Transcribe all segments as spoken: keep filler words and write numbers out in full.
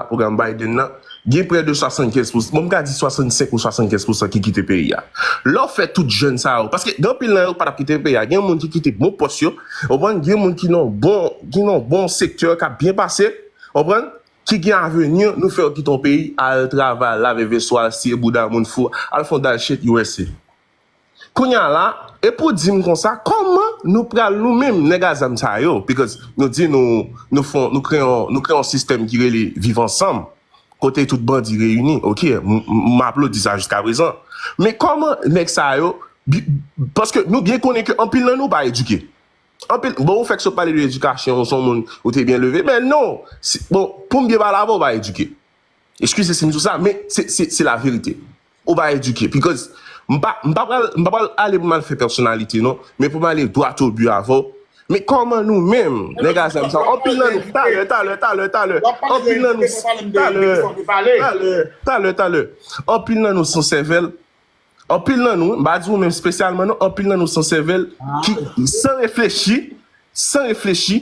pwogram Biden nan, gen prè de swasannkenz pousan, bon, m ka di swasannsenk ou swasannkenz pousan ki kite peyi a. Lè w fè tout jèn sa yo, paske gen anpil nan yo pa t ap kite peyi a, gen moun ki kite bon pòs yo, w konprann, gen moun ki nan bon, ki nan bon sektè k ap byen pase, w konprann, ki gen avni, nou fè yo kite yon peyi, al travay, al lave veso, al siye bouda moun fou, al fè yon dal shit U S A. Kounye a la, e pou di m konsa, kòman nou pral nou menm, nèg a zam sa yo? Because nou di nou, nou fon, nou kreye yon, nou kreye yon sistèm ki rele Viv Ansanm, kote tout bandi reyini, ok, m, m, m aplodi sa jiska prezan. Men kòman nèg sa yo, bi-, paske nou byen konnen ke anpil nan nou pa edike. Anpil, bon, ou fèk sot pale de edikasyon, ou se yon moun, ou te byen leve, men non, si, bon, pou m byen pale avè w, ou pa edike. Eskize si m di w sa, men se, se, se la verite. Ou pa edike. Because m pa, m pa pral, m pa pral ale pou m al fè pèsonalite, non, men pou m ale dwat o bi avè w. Men kòman nou menm, nèg a zam sa, anpil nan nou, talè, talè, talè, talè, anpil nan nou, talè, talè, talè, talè, anpil nan nou san sèvèl, anpil nan nou, m pa di ou menm espesyalman non, anpil nan nou san sèvèl, ki, san reflechi, san reflechi,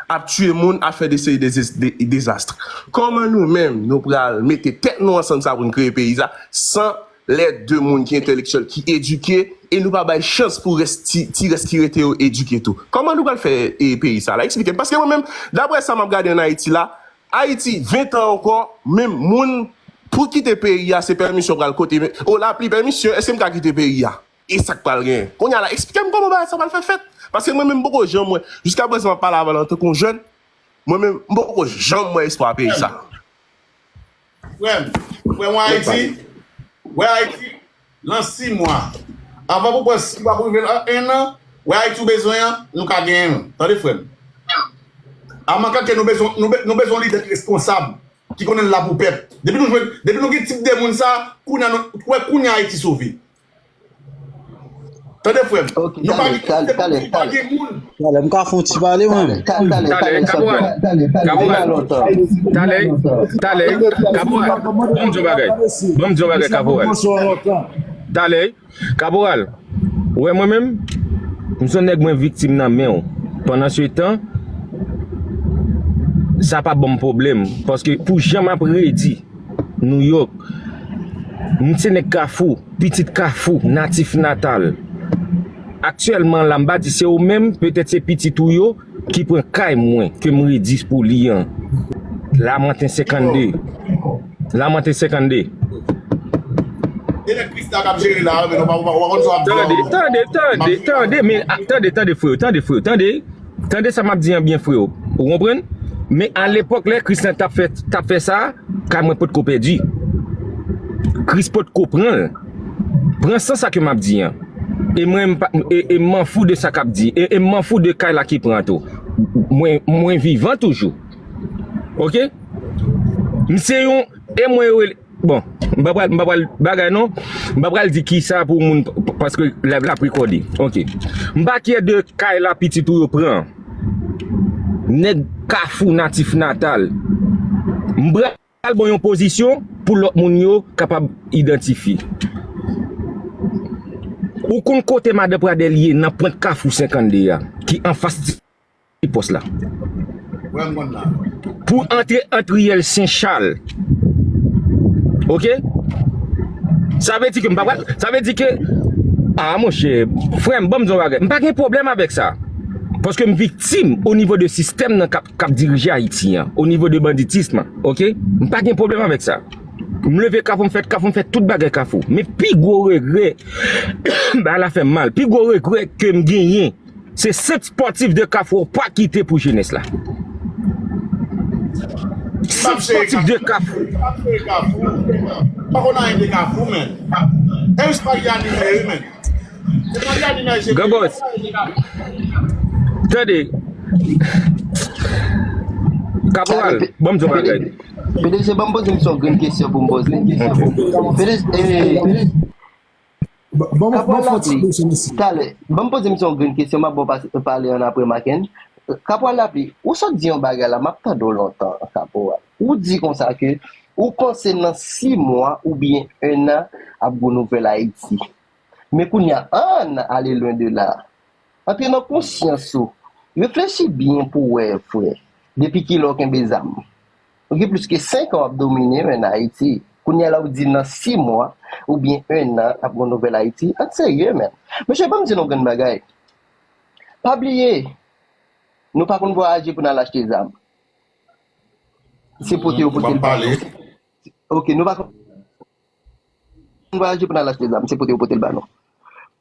ap tiye moun, ap fè de seri de, de, de dezas. Kòman nou menm, nou pral mete tèt nou ansanm sa pou n kreye peyi sa, san lè de moun ki entelektyèl, ki edike, e nou pa bay chans pou rès ti, ti rès ki rete yo edike tou? Kòman nou pral fè, e, peyi sa la? Eksplike m. Paske mwen menm, daprè sa m ap gade ann Ayiti la, Ayiti, ven tan ankò, menm moun pou kite peyi a, se pèmisyon pral kote. O, lapli pèmisyon, èske m ka kite peyi a? E sa k pral genyen? Kounye a la, eksplike m kòman bagay sa pral fè fèt. Paske mwen menm, m poko janm wè, jiska prezan m ap pale avè w antanke yon jèn, mwen menm, m poko janm wè espwa peyi sa. Frè m, frè m, wè Ayiti, wè Ayiti, nan sis mwa. Anvan pou pran sis mwa pou rive nan en an, wè Ayiti ou bezwen an, nou ka genyen l. Tande frè m. Aman kake nou bezwen, nou be-, nou bezwen lidè ki responsab, ki konnen l la pou pèp. Depi nou jwenn, depi nou gen tip de moun sa, kounye a nou, wè kounye a Ayiti sove. Tande frè m. Ok, nou pa gen, talè, talè, nou pa gen moun. Talè, m ka fè yon ti pale, mwen. Talè, talè, talè, talè, Kaporal. Kaporal. Talè, talè, Kaporal. Ban m di yon bagay. Ban m di yon bagay, Kaporal. Talè, Kaporal. Ou wè mwen menm, m se yon nèg mwen viktim nan men w. Pandan se tan, sa pa ban m pwoblèm. Paske pou jan m ap redi, New York. M se nèg Kafou, pitit Kafou, natif natal. Aktyèlman la, m pa di se ou menm, petèt se pitit ou yo ki pran kay mwen ke m redi pou li an. Lamanten senkannde. Lamanten senkannde. Se nèg Krista k ap jere la, men nou pa, ou pa, ou pa konn sa w ap di. Tande, tande, tande, tande, men, a, tande, tande, frè, tande, frè, tande. Tande sa m ap di an byen, freo. Ou konprann? Men alepòk, lè Kris lan t ap fè, t ap fè sa, kay mwen potko pèdi. Kris potko pran l. Pran sans sa ke m ap di an. E mwen, m pa, e, e m manfou de sa k ap di. E, e m manfou de kay la ki pran tou. Mwen, mwen vivan toujou. Ok? M se yon, e mwen yo rele, bon, m pa pral, m pa pral bagay non. M pa pral di kisa pou moun, p-, paske live la ap rekòde. Ok. M pa kyè de kay la pitit ou yo pran. Nèg Kafou natif natal. M pral ban yon pozisyon pou lòt moun yo kapab idantifye. Ou konn kote madan Pradèl ye nan pwent Kafou senkannde a, ki anfas ti pòs la. Pou antre ant riyèl Sen Chal. Ok? Sa vle di ke m pa pral, sa vle di ke, a, monchè, frè m, ban m di yon bagay. M pa gen pwoblèm avèk sa. Paske m viktim o nivo de sistèm nan k ap, k ap dirije Ayiti an, o nivo de banditism, ok? M pa gen pwoblèm avèk sa. M leve Kafou, m fè Kafou, m fè tout bagay Kafou. Men pi gwo regrè, bagay la fè m mal. Pi gwo regrè ke m genyen, se sant spòtif de Kafou pa kite pou jenès la. Sant spòtif de Kafou. Pa konn anyen de Kafou, men. E jis pa gen anime, wi, men. Gran bòs. Tande. Kaporal, ban m di yon bagay. P D G, ban m poze misye yon grenn kesyon pou m poze. P D G, eh, Kaporal Lapli, talè, ban m poze misye yon grenn kesyon, m ap ba w pase, pale annapre Maken. Kaporal Lapli, ou sot di yon bagay la, m ap tande w lontan, Kaporal. Ou di konsa ke ou panse nan sis mwa oubyen en an ap gen yon nouvèl Ayiti. Men kounye a, ann ale lwen de la. Antre nan konsyans ou. Reflechi byen pou w wè, frè. Depi kilè w kenbe zam? Ou gen plis ke senk an w ap domine, menn, Ayiti. Kounye a la, ou di nan sis mwa, oubyen en an, ap gen nouvèl Ayiti. Ann serye, menn. Mesye, ban m di nou yon grenn bagay. Pa bliye, nou pa konn vwayaje pou n al achte zam. Se pote yo pote l ba nou. Ok, nou pa konn vwayaje pou n al achte zam, se pote yo pote l ba nou.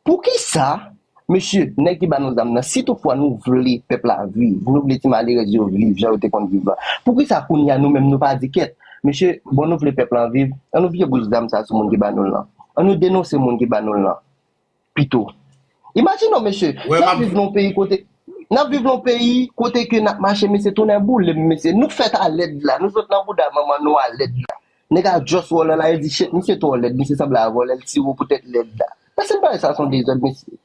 Poukisa, mesye, nèg ki ba nou zam nan, si toutfwa nou vle pèp la viv, nou vle ti malerèz yo viv jan yo te konn viv la, poukisa kounye a nou menm nou pa di kèt, mesye, bon, nou vle pèp la viv, an nou vire bouch zam sa sou moun ki ba nou l lan. An nou denonse moun ki ba nou l lan pito. Imajine w, mesye, n ap viv nan yon peyi kote, n ap viv nan yon peyi kote ke n ap mache, mesye, tonnè boule m, mesye. Nou fèt a lèd la, nou sot nan bouda manman nou a lèd la. Nèg a just wè w la, la, li di, shit, misye twò lèd, misye sanble a vòlè, l tire w poutèt lèd la. Pèsonn pa wè sa se yon dezòd, mesye.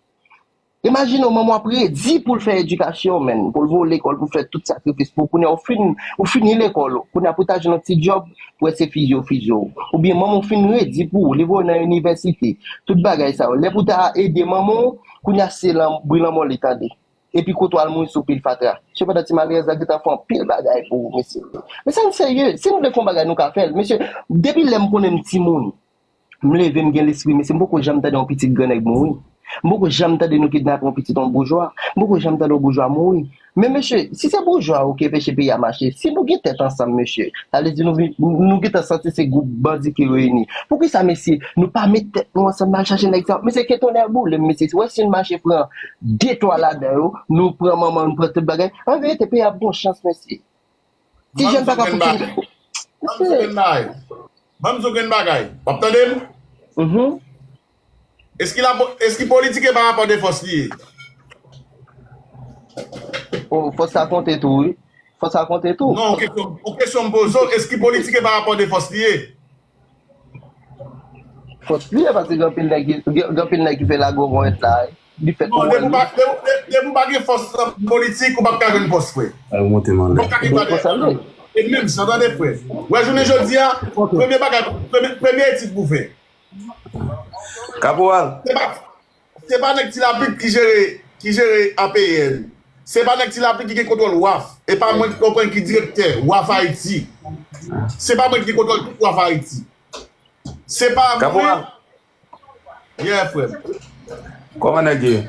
Imajine w, manman w ap redi pou l fè edikasyon, menn, pou l voye w lekòl, pou l fè tout sakrifis pou w. Kounye a, ou fin, ou fini lekòl ou. Kounye a, pou w ta jwenn yon ti djòb, pou wè se fizye w fizye w. Oubyen manman w fin redi pou ou, li voye w nan inivèsite. Tout bagay sa yo. Lè pou w ta ede manman w, kounye a, se lan, bri lanmò li tande. Epi kote w al mouri sou pil fatra. Sepandan, ti malerèz la gentan fè anpil bagay pou ou, mesye. Men sa n serye. Si nou vle fè yon bagay, nou ka fè l. Mesye, depi lè m konnen m timoun, m leve, m gen lespri, mesye, m poko janm tande yon pitit grannèg mouri. M poko janm tande nou kidnape yon pitit yon boujwa. M poko janm tande yon boujwa mouri. Men, mesye, si se boujwa yo ki enpeche peyi a mache, si nou gen tèt ansanm, mesye, sa vle di nou, vin- nou gentan santi se gwoup bandi ki reyini. Poukisa, mesye, nou pa met tèt nou ansanm, n al chache nèg sa yo? Mesye, ke tonnè boule m, mesye, wè si n mache pran de twa ladan yo, nou pran manman, nou pran tout bagay. An verite, peyi a ap gon chans, mesye. Ti jèn pa ka fonksyone. Ban m di w grenn bagay. Ban m di w grenn bagay. W ap tande m? Mhm. Èske la, èske politik e pa rapò de fòs li ye? Oh, fòs sa konte tou, wi. Fòs sa konte tou. Non, yon kesyon, yon kesyon m poze w, èske politik e pa rapò de fòs li ye? Fòs li ye, paske gen anpil nèg ki, gen, gen anpil nèg ki fè lagonwèt la, li fè... Non, depi w pa, depi, depi, depi w pa gen fòs nan politik, ou p ap ka jwenn pòs, frè. Ay, ou monte m anlè. Ou p ap ka gen valè. E menm jan, tande, frè. Wè, jounen jodi a, premye bagay, premye, premye etid pou fè. Kaporal. Se pa, se pa nèg Ti Lapli ki jere, ki jere A P N. Se pa nèg Ti Lapli ki gen kontwòl waf. E pa mwen ki konprann ki direktè waf Ayiti. Se pa mwen ki gen kontwòl tout waf Ayiti. Se pa mwen. Kaporal. Yeah, frè m. Kòman nèg ye?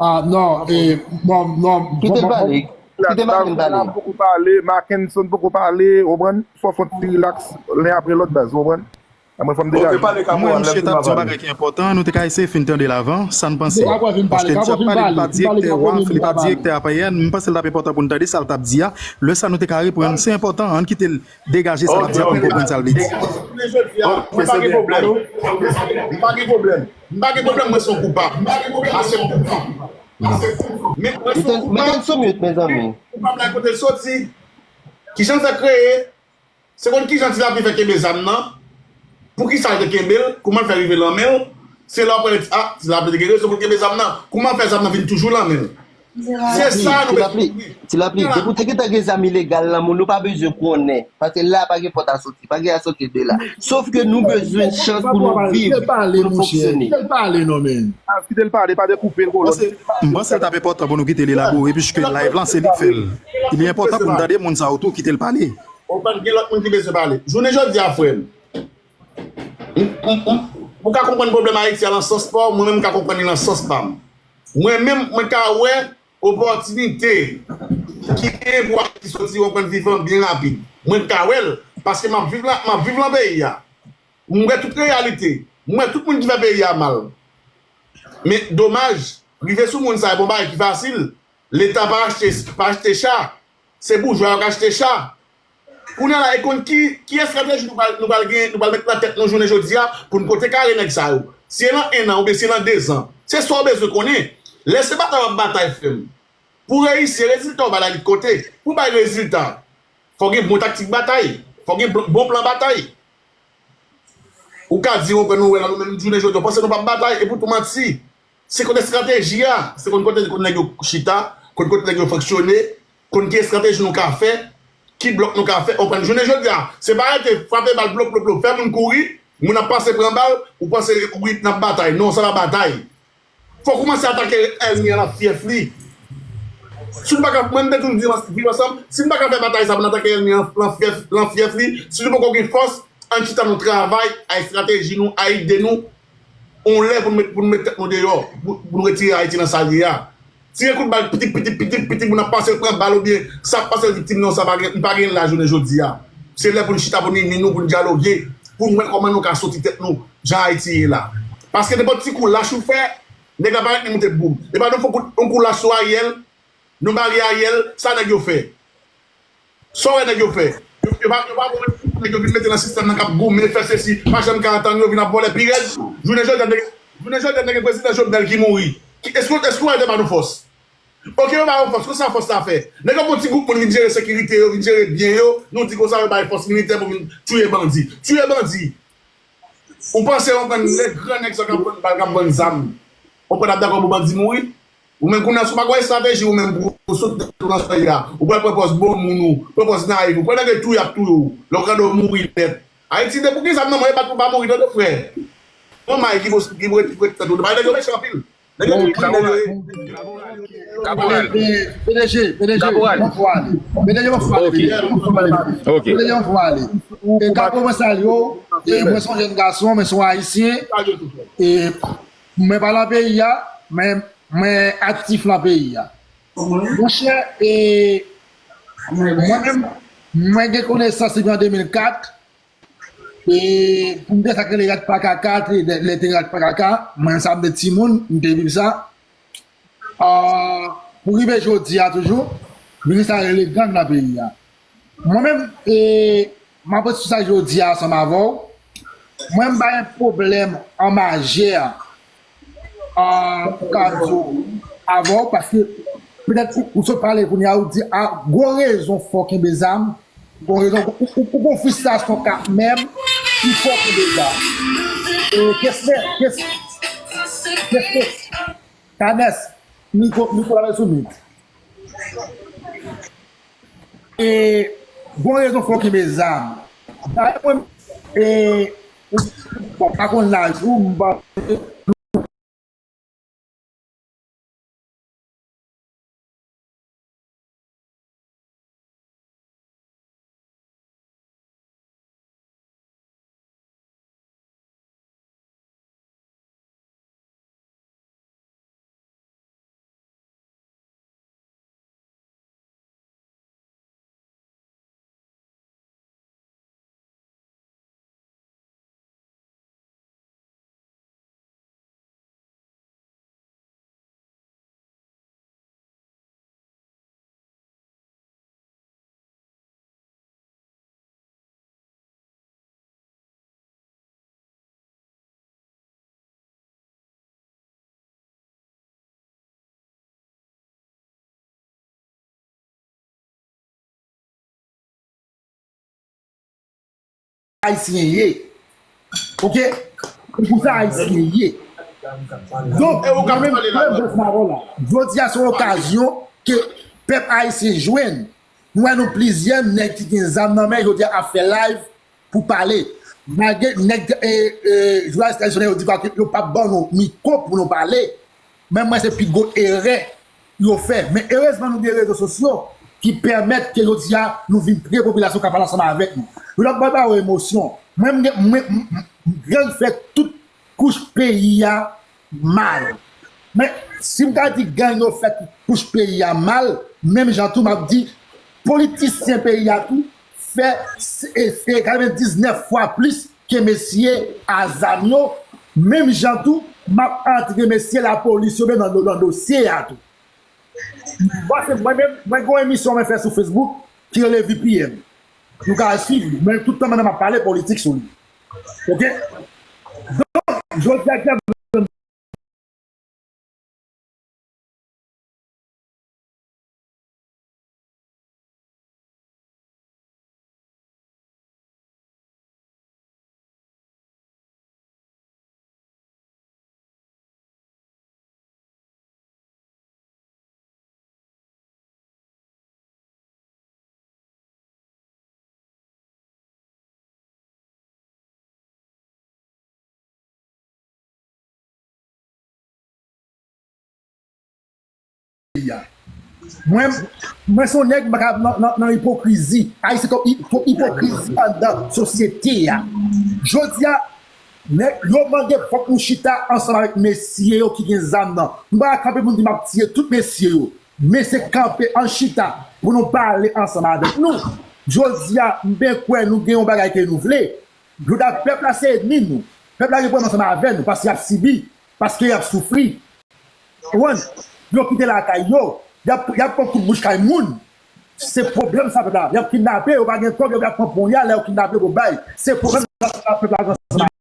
Ah, non, eh, bon, non, kite l pale. Kite Mackenson pale. Poko pale, Mackenson poko pale, ou konprann? Fò fon ti relax, len apre lòt baz, ou konprann? Mwen, fò m degaje. Mwen, misye t ap di yon bagay ki enpòtan, nou te ka eseye fin tande l avan, sa n panse. Paske li t ap pale, li pa direktè waf, li pa direktè A P N, m panse l t ap enpòtan pou n tande sa l t ap di a. Lè sa nou te ka reprann, se enpòtan, ann kite l degaje sa l ap di a pou n konprann sa l vle di. Mwen pa gen pwoblèm. M pa gen pwoblèm. M pa gen pwoblèm, mwen se yon koupab. Asepte. Men mwen se yon koupab. Koupab la kote l soti. Kijan l fè kreye? Se konn kijan Ti Lapli fè kenbe zam nan? Poukisa l te kenbe l? Kouman l fè rive nan men l? Se la w pral di, a, Ti Lapli te gen rezon pou l kenbe zam nan. Kouman l fè zam nan vin toujou nan men l? Se sa nou bezwen konnen. Ti Lapli, depi w te gentan gen zam ilegal nan men w, nou pa bezwen konnen. Paske la pa gen pòt a soti, pa gen a soti de la. Sof ke nou bezwen chans pou nou viv, pou nou fonksyone. Kite l pale, non, men. Kite l pale, pa dekoupe l, kolòn. M panse l t ap enpòtan pou nou kite l elabore, piske live lan, se li k fè l. Li enpòtan pou n tande moun sa yo tou, kite l pale. Ou konprann, gen lòt moun ki bezwen pale. Jounen jodi a, frè m, m, m, m, ou ka konprann pwoblèm Ayiti a nan sans pa w, mwen menm m ka konprann li nan sans pa m. Mwen menm, mwen ka wè opòtinite ki gen pou Ayiti soti, ou konprann, vivan byen rapid. Mwen ka wè l, paske m ap viv la, m ap viv lan peyi a. M wè tout reyalite. M wè tout moun ki fè peyi a mal. Men domaj, rive sou moun sa yo pa yon bagay ki fasil. Leta pa achte, pa achte cha. Se boujwa yo k achte cha. Kounye a la, e konn ki, ki estrateji nou pral, nou pral gen, nou pral met nan tèt nou jounen jodi a pou n pote kare nèg sa yo? Si e nan en an oubyen si e nan dezan, se sa w bezwen konnen. Lè se batay w ap batay, frè m, pou w reyisi, rezilta w bay la li kote. Pou w bay rezilta, fò w gen bon taktik batay, fò w gen bon, bon plan batay. Ou ka di, ou konprann, nou wè la, nou menm jounen jodi a, w panse nou p ap batay, epi w tou manti. Se konn estrateji a, se konn kote, konn nèg yo chita, konn kote nèg yo fonksyone, konn ki estrateji nou ka fè, ki blòk nou ka fè, ou konprann, jounen jodi a, se pa rete frape bal blop, blop, blop, fè moun kouri, moun ap pase pran bal, ou panse, wi, n ap batay. Non, sa pa batay. Fò w kòmanse atake ènmi an nan fyèf li. Si nou pa ka, mwen, m te toujou di, viv ansanm, si nou pa ka fè batay sa pou n atake ènmi an nan fyèf, nan fyèf li, si nou poko gen fòs, ann chita nou travay a estrateji nou, a ide nou, yon lè pou n met, pou n met tèt nou deyò, pou, pou n retire Ayiti nan sa l ye a. Tire kout bal pitit, pitit, pitit, pitit, moun ap pase l pran bal oubyen sa ap pase l viktim nan, sa pa gen, li pa gen laj jounen jodi a. Se lè pou n chita, pou n ini nou, pou n dyaloge, pou n wè kòman nou ka soti tèt nou, jan Ayiti ye la. Paske nenpòt ti kou lach ou fè, nèg la parèt li moute boum. E pa nou fè yon kou lach sou Ariel, nou mare Ariel, sa nèg yo fè. Sa w wè nèg yo fè? Yo, yo pa, yo pa bon, nèg yo vin mete nan sistèm nan k ap goumen, fè sesi, pa janm ka antann yo, vin ap vòlè pi rèd. Jounen jodi a, nèg, jounen jodi a, nèg prezidan Jovenel ki mouri. Ki, èske, èske w wè te ba nou fòs? Oke, yo ba yo fòs, konsa fòs la fè. Nèg yo pran ti gwoup moun vin jere sekirite yo, vin jere byen yo, nou di konsa yo bay fòs militè pou vin touye bandi. Touye bandi. Ou panse yon bann nèg, gran nèg sa k ap vann bal, k ap vann zam, ou pral ap dakò pou bandi mouri? Ou menm kounye a, si w pa gon estrateji, ou menm pou, pou sot tèt ou nan soyè a, ou pral pran pòz bon moun ou, pran pòz nayif, ou pran nèg yo touye ap touye w, lè w gade w mouri nèt. Ayiti, depi w gen zam nan men w, e bat pou w pa mouri, tande frè. Yon may ki pou, ki pou ret, ki pou ret tèt ou, bay nèg yo mechan anpil. Nèg yo tou kriminèl yo ye. Kaporal. Eh, eh, P D G, P D G, Kaporal. Mwen fò ale. P D G, mwen fò ale, Ok. P D G, mwen fò ale. Ok. P D G, mwen fò ale. E Kapo, mwen salye w. E mwen se yon jèn gason, mwen se yon ayisyen. E mwen pa nan peyi a, men mwen aktif nan peyi a. Monchè, e mwen menm, mwen gen konesans depi an de mil kat. E pou m te sa k rele rat pa kaka, te, lè te rat pa kaka, mwen sa m te timoun, m te viv sa. Ah, pou rive jodi a toujou, minis la rele gang nan peyi a. Mwen menm, e, m ap sou sa jodi a ansanm avè w. Mwen m pa gen pwoblèm an majè, ah, pou ka di w avè w, paske petèt ou, ou sot pale kounye a, ou di, ah, gwo rezon fò kenbe zam, gwo rezon, ou, ou, ou gon fristrasyon kanmenm, ki fò kenbe zam. E, kesne, kes, kesne, Tanès, mikwo, mikwo la sou mute. E, gon rezon fò kenbe zam. Dayè mwen, e, bon, pa konn laj ou, m pa Ayisyen ye. Oke? Se pou sa Ayisyen ye. Donk, mwen menm, mwen jodi a se yon okazyon ke pèp ayisyen jwenn. Nou wè nou plizyè nèg ki gen zam nan men, jodi a ap fè live pou pale. Malgre nèg, e, e, jounalis tradisyonèl yo di ke yo p ap ban nou mikwo pou nou pale, men mwen se pi gwo erè yo fè. Men erezman nou gen rezo sosyo ki pèmèt ke jodi a nou vin pre popilasyon ka pale ansanm avèk nou. Yo t ap ba yo emosyon. Mwen, mwen, mwen, mwen, gang fè tout kouch peyi a mal. Men, si m ta di gang yo fè tout kouch peyi a mal, menm jan tou m ap di politisyen peyi a tou fè, e, e, katrevendiznèf fwa plis ke mesye a zam yo, menm jan tou m ap antre mesye lapolis yo menm nan, nan dosye a tou. Paske mwen menm, mwen gen yon emisyon mwen fè sou Facebook ki rele V P N. Nou ka al swiv li. Men tout tan mwen menm ap pale politik sou li. Oke? Donk, jodi a, peyi a. Mwen, mwen se yon nèg m pa ka nan, nan, nan ipokrizi. Ayisyen twòp, twòp ipokrizi anndan sosyete a. Jodi a, nèg yo mande fòk nou chita ansanm avèk mesye yo ki gen zam nan. M pa ka kanpe pou m di m ap tiye tout mesye yo. Mesye kanpe, ann chita pou nou pale ansanm avèk nou. Jodi a, m byen kwè nou gen yon bagay ke nou vle. Jodi a, pèp la se ènmi nou. Pèp la gen pwoblèm ansanm avè nou paske y ap sibi, paske y ap soufri. Konprann? Yo kite lakay yo, y ap, y ap pran kout bouch kay moun. Se pwoblèm sa pèp la. Y ap kidnape, yo pa gen kòb, yo ap pran ponya, lè yo kidnape, yo bay. Se pwoblèm sa pèp la gen ansanm.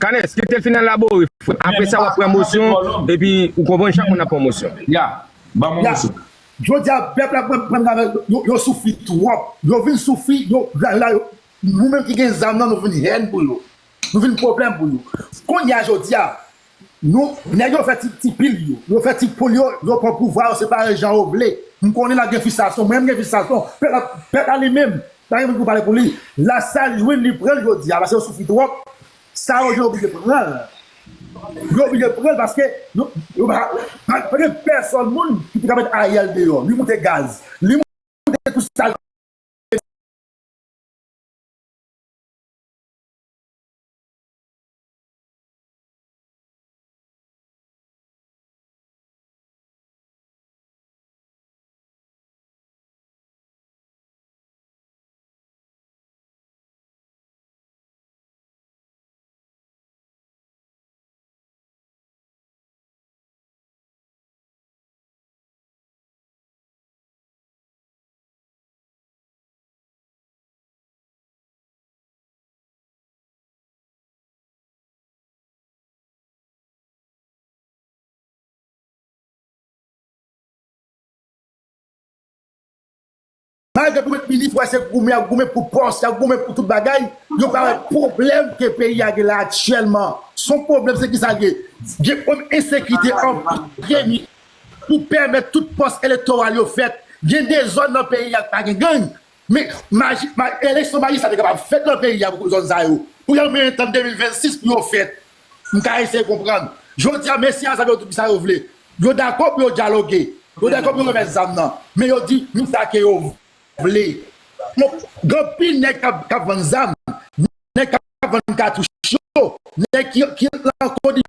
Kanès, kite l fin elabore, frè. Apre sa, w ap pran mosyon, epi ou konprann chak moun ap pran mosyon. Ya, ban mwen mosyon. Jodi a, pèp la pran, pran, yo, yo soufri twòp. Yo vin soufri, yo, la, la, yo, nou menm ki gen zam nan, nou vin hèn pou yo. Nou vin pwoblèm pou yo. Kounye a, jodi a, nou, nèg yo fè ti, ti pil yo. Yo fè ti poul yo, yo pran pouvwa, yo separe jan yo vle. M konnen n ap gen fristrasyon. Mwen, m gen fristrasyon. Pèp la, pèp la li menm, pa gen moun pou pale pou li. Lasal jwenn li pran l jodi a, paske yo soufri twòp. Sa yo, yo oblije pran l. Yo oblije pran l paske yo, yo pa, pa, pa gen pèsòn moun ki te ka met Ariel deyò. Li moute gaz. Li moute tout sa. Malgre pou met minis, wè se goumen, y ap goumen pou pòs, y ap goumen pou tout bagay, yo pa wè pwoblèm ke peyi a gen la aktyèlman. Se yon pwoblèm, se kisa l ye? Gen yon ensekirite an premye pou pèmèt tout pòs elektoral yo fèt. Gen de zòn nan peyi a ki pa gen gang. Men maji-, ma-, eleksyon majistra te kapab fèt nan peyi a pou zòn sa yo. Pou y al mennen tann de mil vennsis pou yo fèt. M ka eseye konprann. Jodi a, mesye a, sa yo di sa yo vle. Yo dakò pou yo dyaloge. Yo dakò pou yo remèt zam nan. Men yo di, nou sa ke yo vle. Bon, gen anpil nèg k ap, k ap vann zam. Nèg k ap vann katouch yo. Nèg ki, ki nan kodi